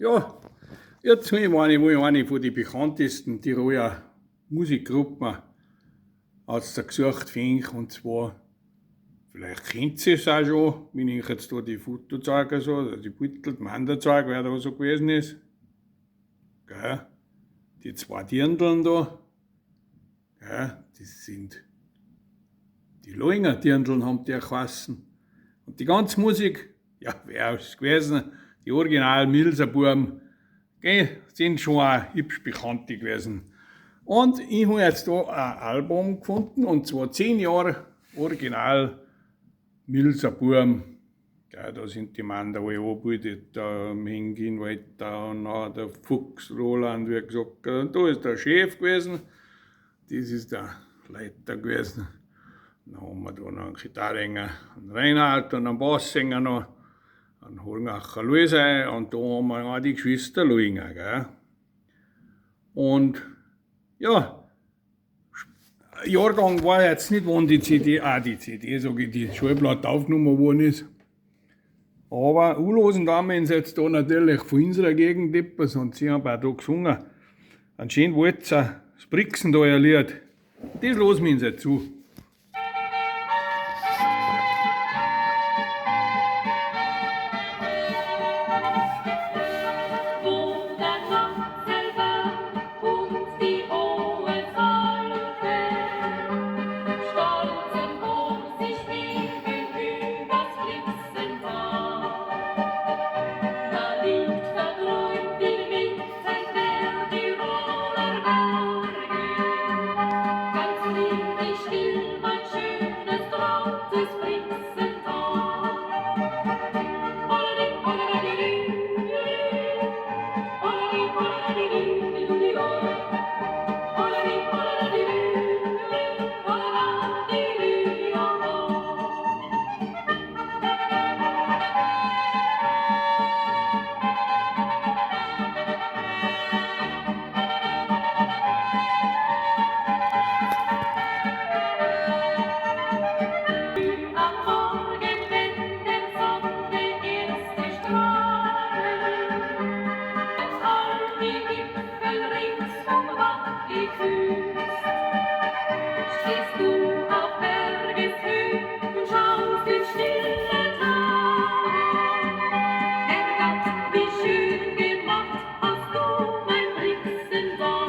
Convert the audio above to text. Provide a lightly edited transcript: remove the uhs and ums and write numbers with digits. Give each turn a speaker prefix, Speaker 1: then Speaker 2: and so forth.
Speaker 1: Ja, jetzt hab ich wohl eine von die bekanntesten Tiroler Musikgruppen aus der gesucht finde, und zwar, vielleicht kennt ihr es auch schon, wenn ich jetzt da die Foto zeige, so, die Beutel, die Männer zeige, wer da so gewesen ist. Gell? Die zwei Dirndln da, gell? Das sind die Loinger Dirndln, haben die geheißen. Und die ganze Musik, ja, wer ist es gewesen? Die Original Milser Buam, gell, sind schon auch hübsch bekannte gewesen. Und ich habe jetzt da ein Album gefunden, und zwar 10 Jahre Original Milser Buam. Ja, da sind die Männer alle angebildet, da Hengin weiter und auch der Fuchs Roland, wie gesagt. Und da ist der Chef gewesen, das ist der Leiter gewesen. Dann haben wir da noch einen Gitarringer, einen Reinhard und einen Basssänger noch, einen Horngacher Luise, und da haben wir auch die Geschwister Luinger. Gell? Und ja, Jahrgang war jetzt nicht, wann die CD, ah, die CD, sag ich, die Schallplatte aufgenommen worden ist. Aber anlosen da wir uns jetzt da natürlich von unserer Gegend etwas, und sie haben auch da gesungen. Einen schönen Walzer, das Brixen da ein Lied. Das losen wir uns jetzt zu.
Speaker 2: Wo der Nacht selber und die hohe Wolke stolzen hoch sich heben übers Brixental. Da liegt verträumt inmitten der Tiroler Berge, ganz friedlich still mein schönes, trautes Brixental. Am Morgen, wenn der Sonne erste Strahlen all die Gipfel ringsum wach geküsst, stehst du auf Bergeshöhe und schaust ins stille Tal. Herrgott, wie schön gemacht hast du mein Brixental.